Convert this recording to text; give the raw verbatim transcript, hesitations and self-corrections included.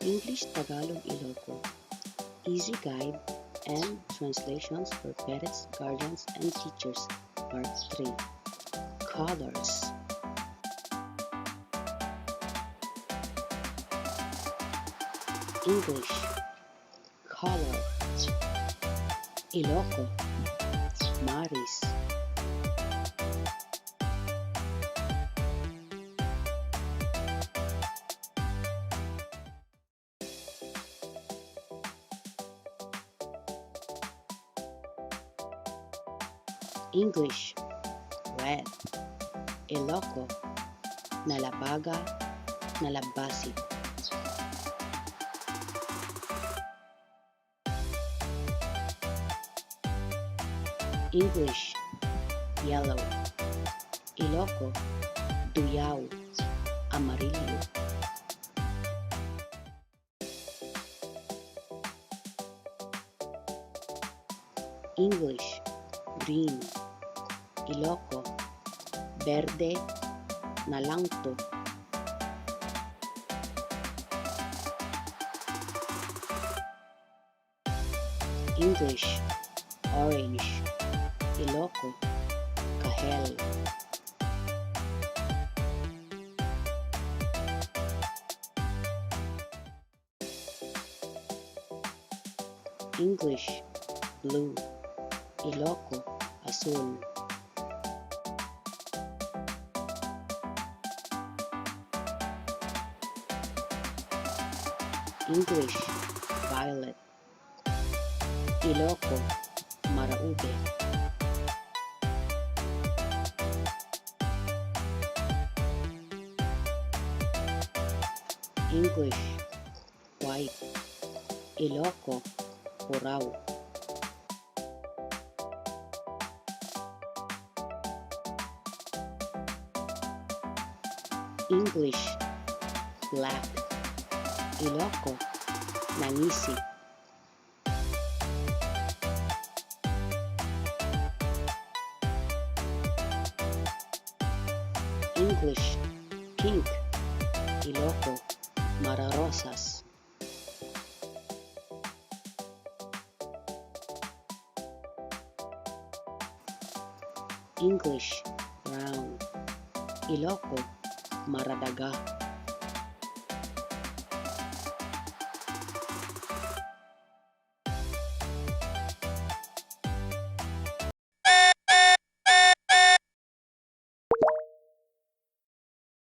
English, Tagalog, Iloko. Easy guide and translations for parents, guardians, and teachers. Part three. Colors. English. Color. Iloko. Maris. English. Red. Iloko. Nalabaga, nalabbasi. English. Yellow. Iloko. Duyaw. Amarillo. English. Green. Iloko. Berde. Nalangto. English. Orange. Iloko. Kahel. English. Blue. Iloko. Asul. English. Violet. Iloko. Maraube. English. White. Iloko. Puraw. English. Black. Iloko. Nangisip. English. Pink. Iloko. Mararosas. English. Brown. Iloko. Maradaga.